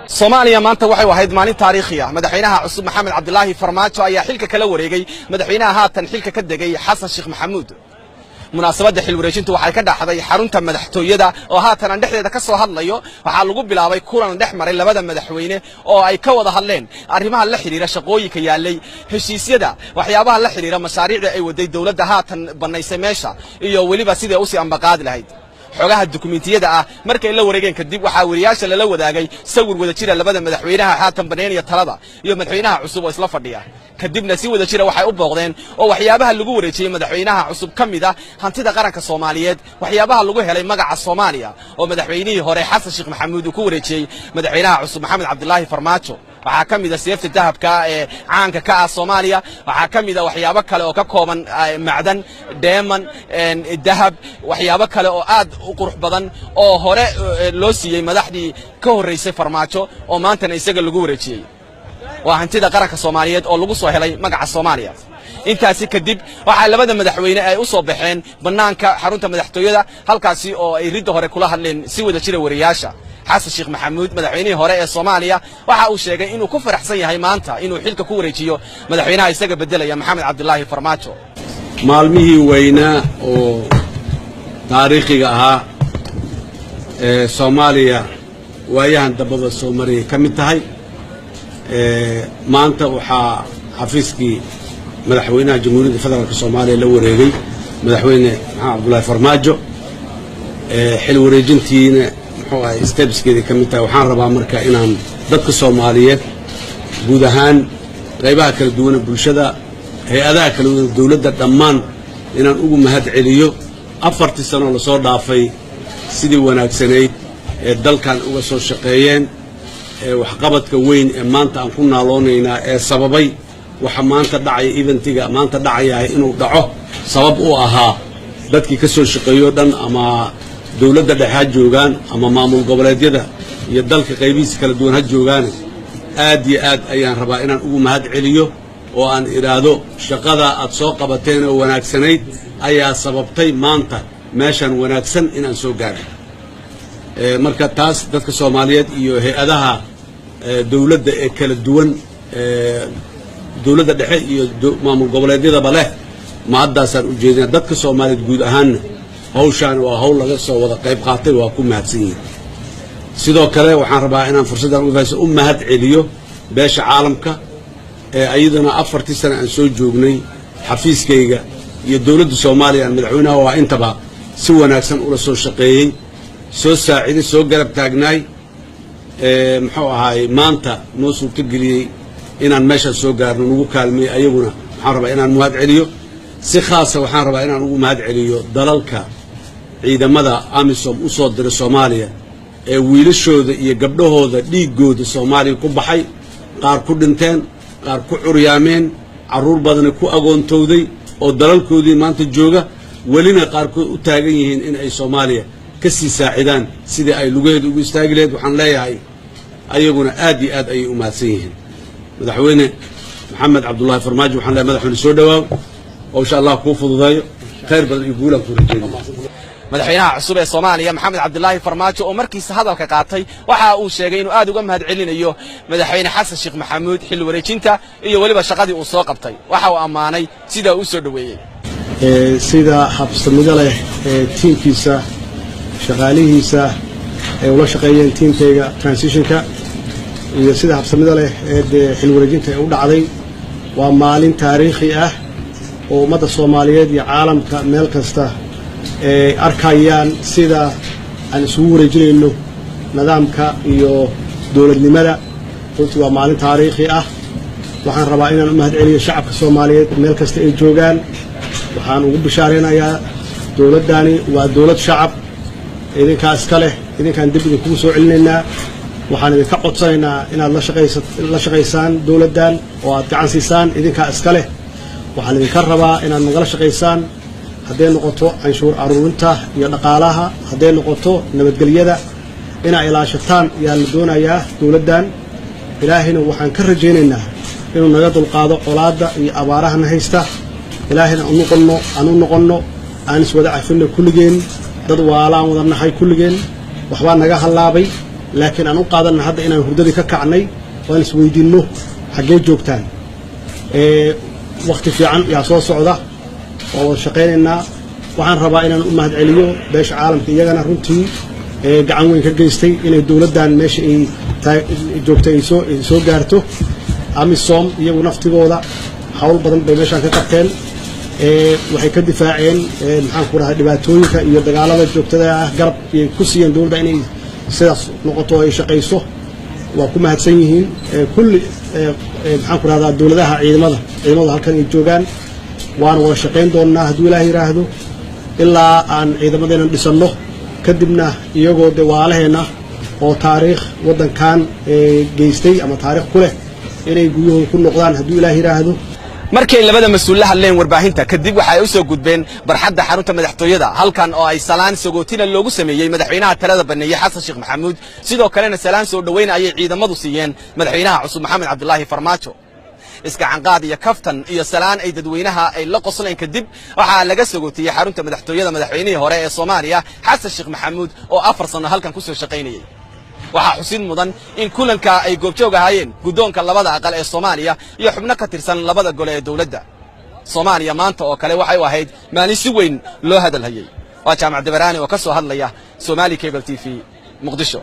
Soomaaliya maanta waxay ahayd maalin taariikhi ah. Madaxweynaha cusub Maxamed Cabdilaahi Farmaajo ayaa xilka kala wareegay madaxweynaha haatan xilka ka degay, Xasan Sheekh Maxamuud. Munaasabadda xil wareejintu waxay ka dhaxday xarunta madaxtooyada oo haatan aan dhexdeeda ka soo hadlayo. Waxaa lagu bilaabay kulan dhex maray labada madaxweyne oo ay ka wada hadleen arrimaha la xidhiira shaqooyinka yaallay, heshiisyada, waxyaabaha la xidhiira mashaariicda ay waday dowladda haatan bannaysay meesha iyo weliba sidai usii ambaqaadi lahayd. Xogaha dukumentiyada ah markay la wareegeen kadib, waxaa weriyaasha lala wadaagay sawir wada jira labada madaxweynaha haatan bannaynaya talada iyo madaxweynaha cusub oo isla fadhiya. Kadibna si wada jira waxay u booqdeen oo waxyaabaha lagu wareejiyey madaxweynaha cusub ka mid ah hantida qaranka Soomaaliyeed, waxyaabaha lagu helay magaca Soomaaliya oo madaxweynihii hore Xasan Sheekh Maxamuud uu ku wareejiyey madaxweynaha cusub Maxamed Cabdilaahi Farmaajo. Waxaa ka mid a seefta dahabka ee caanka ka ah Soomaaliya. Waxaa ka mid a waxyaabo kale oo ka kooban macdan, dheeman, dahab, waxyaabo kale oo aad u qurux badan oo hore loo siiyey madaxdii ka horraysay Farmaajo oo maantana isaga lagu wareejiyey. Waa hantida qaranka Soomaaliyeed oo lagu soo helay magaca Soomaaliya. Intaasi kadib waxaa labada madaxweyne ay u soo baxeen bannaanka xarunta madaxtooyada, halkaasi oo ay ridda hore kula hadleen si wada jira wariyaasha. Xasan Sheekh Maxamuud, madaxweynihii hore ee Soomaaliya, waxa uu sheegay inuu ku faraxsan yahay maanta inuu xilka ku wareejiyo madaxweynaha isaga beddelaya, Maxamed Cabdilaahi Farmaajo. Maalmihii weynaa oo taariikhiga ahaa ee Soomaaliya waayahan dambaba soo marayay ka mid tahay. Maanta waxaa xafiiskii madaxweynaha Jamhuuriyadda Federaalka Soomaaliya la wareegay Madaxweyne Maxamed Cabdullaahi Farmaajo. Xil wareejintiina muxuu ahay stepskeedii ka mid tahay. Waxaan rabaa marka inaan dadka Soomaaliyeed guud ahaan, qaybaha kala duwana bulshada, hay-adaha kala duwan dowladda, dhammaan inaan ugu mahad celiyo 4tii sanoo lasoo dhaafay sidii wanaagsanayd ee dalkan uga soo shaqeeyeen, ee waxqabadka weyn ee maanta aan ku naaloonaynaa ee sababay waxa maanta dhacaya, eventiga maanta dhacayahay inuu dhaco sabab u ahaa. Dadkii ka soo shaqeeyo dhan, ama dowladda dhexe ha joogaan ama maamul goboleedyada iyo dalka qaybihiisa kala duwan ha joogaane, aad iyo aad ayaan rabaa inaan ugu mahad celiyo oo aan idhaahdo shaqada aad soo qabateen oo wanaagsanayd ayaa sababtay maanta meeshan wanaagsan inaan soo gaarno. Marka taas dadka Soomaaliyeed iyo hay-adaha dowladda ee kala duwan, dowladda dhexe iyo maamul goboleedyadaba leh, mahaddaasaan u jeedina. Dadka Soomaaliyeed guud ahaanna hawshaan waa hawl laga soo wada qayb qaatay, waa ku mahadsan yihiin. Sidoo kale waxaan rabaa inaan fursaddan uga faa'iidaysto u mahad celiyo beesha caalamka ee ayaduna 4tii sana aan soo joognay xafiiskayga iyo dowladda Soomaaliya aan madaxweynaha waa intaba si wanaagsan ula soo shaqeeyey, soo saaciday, soo garab taagnaay, muxuu ahaay, maanta noo suurtogeliyey inaan meeshaas soo gaarno, nagu kaalmeeyey. Ayaguna waxaan rabaa inaan mahad celiyo. Si khaasa waxaan rabaa inaan ugu mahad celiyo dalalka ciidamada AMISOM u soo diray Soomaaliya ee wiilashooda iyo gabdhahooda dhiiggooda Soomaaliya ku baxay, qaar ku dhinteen, qaar ku curyaameen, carruur badani ku agoontowday oo dalalkoodii maanta jooga, welina qaarkood u taagan yihiin in ay Soomaaliya ka sii saacidaan sidii ay lugaheeda ugu istaagi lahayd. Waxaan leeyahay ayaguna aad iyo aad ayay u mahadsan yihiin. Madaxweyne Maxamed Cabdullaahi Farmaajo waxaan leeyahay, madaxweyne, soo dhawaaw oo insha Allah kuu fududeeyo, khayr badan iyo guulaan kuu rajeynaya. Madaxweynaha cusub ee Soomaaliya, Maxamed Cabdilaahi Farmaajo, oo markiisa hadalka qaatay, waxa uu sheegay inuu aad uga mahad celinayo Madaxweyne Xasan Sheekh Maxamuud xil wareejinta iyo weliba shaqadii uu soo qabtay. Waxa uu ammaanay sida uu soo dhoweeyey. Sida habsamido leh ee tiimkiisa, shaqaalihiisa ay ula shaqeeyeen tiimkayga transitionka iyo sida habsamida leh ee dee xil wareejinta ay u dhacday. Waa maalin taariikhi ah oo ummadda Soomaaliyeed iyo caalamka meel kasta ay arkayaan sida aan isugu wareejinayno nidaamka iyo dowladnimada. Runtii waa maalin taariikhi ah. Waxaan rabaa inaan u mahad celiyo shacabka Soomaaliyeed meel kasta ay joogaan. Waxaan ugu bishaaraynayaa dowladdani waa dowlad shacab, idinkaa iska leh, idinkaan dib idinkugu soo celinaynaa. Waxaan idinka codsanaynaa inaad la shaqaysaan dowladdan oo aad gacan siisaan. Idinkaa iska leh. Waxaan idinka rabaa inaad nagala shaqaysaan, hadday noqoto canshuur aruurinta iyo dhaqaalaha, hadday noqoto nabadgelyada, inaa ilaashataan ayaa la doonayaa dowladdan. Ilaahayna waxaan ka rajaynaynaa inuu naga dulqaado colaadda iyo abaarahana haysta. Ilaahayna noqonno, aan u noqonno, aan iswada cafinno kulligeen. Dad waalaan wada nahay kulligeen, waxbaa naga hallaabay. Laakiin aan u qaadanna hadda inaan hurdadii ka kacnay oo aan isweydiinno xaggee joogtaan. Wakhti fiican yaa soo socda oo wada shaqaynaynaa. Waxaan rabaa inaan u mahad celiyo beesha caalamka, iyagana runtii gacan weyn ka geystay inay dowladdan meesha ay joogtay ay soo gaarto. AMISOM iyagu naftigooda hawl badan bay meeshaan ka qabteen. Waxay ka difaaceen, maxaan ku dhahay, dhibaatooyinka iyo dagaalada joogtada ah. Garab ayay ku siiyeen dowladda inay sidaas noqoto oo ay shaqayso. Waa ku mahadsan yihiin kulli, maxaan ku rahdaa, dowladaha ciidamada halkan ay joogaan. Waana wada shaqayn doonnaa hadduu Ilaah yidhaahdo ilaa aan ciidamadeenan dhisanno, kadibna iyagoo de waalaheenna oo taariikh waddankan geystay ama taariikh ku leh inay guryahooda ku noqdaan hadduu Ilaah yidhaahdo. Markay labada mas-uul la hadleen warbaahinta kadib, waxa ay u soo gudbeen barxadda xarunta madaxtooyada, halkan oo ay salaan sagootina loogu sameeyey madaxweynaha talada baneeyey Xasan Sheekh Maxamuud. Sidoo kalena salaan soo dhoweyn ayay ciidamadu siiyeen madaxweynaha cusub Maxamed Cabdilaahi Farmaajo. Iskacanqaad iyo kaftan iyo salaan ay dadweynaha ay la qosleen kadib, waxaa laga sagootiyey xarunta madaxtooyada madaxweynihii hore ee Soomaaliya Xasan Sheekh Maxamuud oo 4 sano halkan ku soo shaqaynayey. Waxaa xusid mudan in kulanka ay goobjoog ahaayeen guddoonka labada aqal ee Soomaaliya iyo xubno ka tirsan labada gole ee dowladda Soomaaliya. Maanta oo kale waxay u ahayd maalin si weyn loo hadalhayey. Waa Jaamac Dabaraani oo ka soo hadlaya Somali Cable TV, Muqdisho.